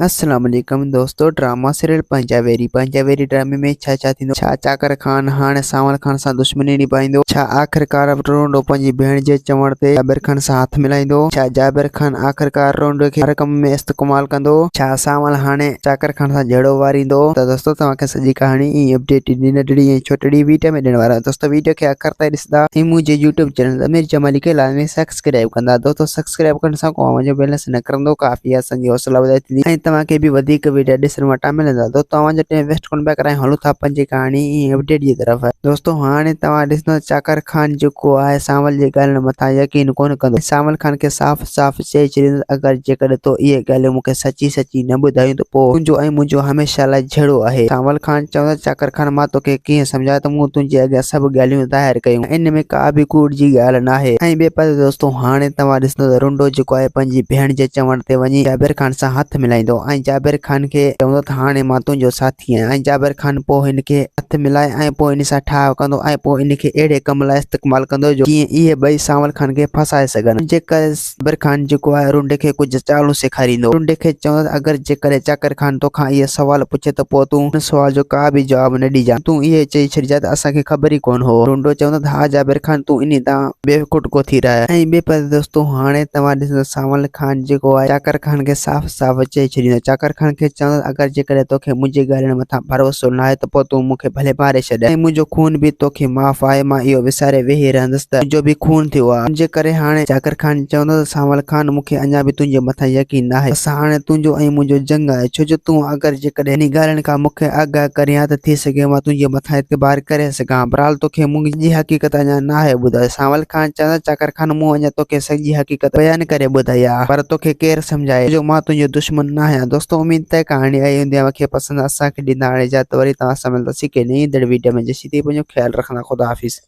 السلام عليڪم دوستو ڊراما سيريل پنهنجا ويري پنهنجا ويري ڊرامي ۾ ڇا ڇا ٿيندو ڇا چاڪر خان هاڻي سانول خان سان دشمني نڀائيندو ڇا آخرڪار رونڊو پنهنجي ڀيڻ جي چوڻ تي جابر خان سان هٿ ملائيندو ڇا جابر خان آخرڪار رونڊو کي هر ڪم ۾ استعمال ڪندو ڇا سانول هاڻي چاڪر خان سان جهيڙو واريندو ته دوستو توهان کي سڄي ڪهاڻي ۽ اپڊيٽ ڏني ننڍڙي ۽ ڇوٽڙي ويڊيو ۾ ڏيڻ وارو آهيان دوستو ويڊيو کي آخر تائين ڏسندا ۽ منهنجي يوٽيوب چينل امير جمالي کي لازمي سبسڪرائب ڪندا دوستو سبسڪرائب ڪرڻ سان ڪو اوهان جو بيلنس نه ڪرندو ڪافي اسان جي حوصلا افزائي ٿيندي ۽ توهان کي به وڌيڪ ويڊيا ڏسڻ وٽان ملندا دوستو اوهان جو ٽائيم ويسٽ ڪونه پيا ڪرايون هلون ٿا پنهنجي ڪهاڻي ۽ اپڊيٽ جي طرف دوستو هاڻي توهان ڏسندو چاڪر خان جيڪو آهي سانول جي ڳالهين مٿان يقين ڪونه ڪندو سانول خان کي صاف صاف چئي ڇڏيندو اگر جيڪڏهن تو اهي ڳالهيون مون کي سچي سچي نه ٻڌايون ته پوء تنهنجو ۽ منهنجو هميشه لاء جهيڙو آهي سانول خان چوندو چاڪر خان مان توکي ڪيئن سمجهايان ته مون تنهنجي اڳيان سڀ ڳالهيون ظاهر ڪيون ان ۾ ڪا به ڪوڙ جي ڳالهه ناهي ۽ ٻئي پاسي دوستو هاڻي توهان ڏسندو ته رنڊو جيڪو آهي پنهنجي ڀيڻ جي چوڻ تي وڃي جابر خان سان هٿ ملائيندو ۽ جابر خان کي چوندو ته هاڻي مان تنهنجو ساٿي آهيان ۽ جابر خان پوء هن کي هٿ ملائي ۽ پوء ان سان ٺاهه ڪندو ۽ پوء ان کي اهڙي ڪم لاء استعمال ڪندو جو جيئن اهي ٻئي سانول خان کي ڦاسائي سگهن جي ڪري جابر خان جيڪو آهي رنڊي کي ڪجهه چالون سيکاريندو رنڊي کي چوندو ته اگر جيڪڏهن چاڪر خان توکان اهي سوال پڇي ته پوء تون ان سوال جو ڪا به جواب نه ڏجان تون اهي چئي ڇڏجان ته اسان کي خبر ئي ڪونه هو رنڊو چوندو ته ها جابر خان تون انهي تان بي کٽڪو ٿي رهه ۽ ٻئي پاسي دوستو هاڻي توهان ڏسندو سانول خان جيڪو آهي چاڪر خان کي صاف صاف چئي ڇڏيندو چاڪر خان کي چوندو ته اگر جيڪڏهن توکي منهنجي ڳالهين مٿان ڀروسو ناهي ته پوء تون مون کي ڀلي ماري ڇڏ ۽ منهنجو خون به توکي معاف آهي مان اهو وساري ويهي رهندس ته منهنجو به خون ٿيو آهي ان جي ڪري هاڻي چاڪر خان چوندو ته سانول خان مون کي اڃا به تنهنجي مٿان يقين ناهي بس هاڻي تنهنجو ۽ منهنجو جنگ آهي ڇو جو تون اگر جيڪڏهن انهي ڳالهين کان مون کي آگاهه ڪرين ها ته ٿي سگهي مان تنهنجي مٿان اعتبار ڪري سگهان بهرحال توکي مون سڄي حقيقت اڃا ناهي ٻڌائي سانول خان چوندو ته چاڪر خان مون اڃا توکي سڄي حقيقت بيان ڪري ٻڌائي آهي پر توکي ڪير سمجهائي ڇو جو مان تنهنجو دشمن ناهيان دوستو اميد ته ڪهاڻي آئي هوندي اوهان کي پسند اسان کي ڏيندا هاڻي اجازت وري توهان سان ملنداسين ڪنهن نئين ايندڙ ويڊيو ۾ جيسين تائين پنهنجو خيال رکندا خدا حافظ.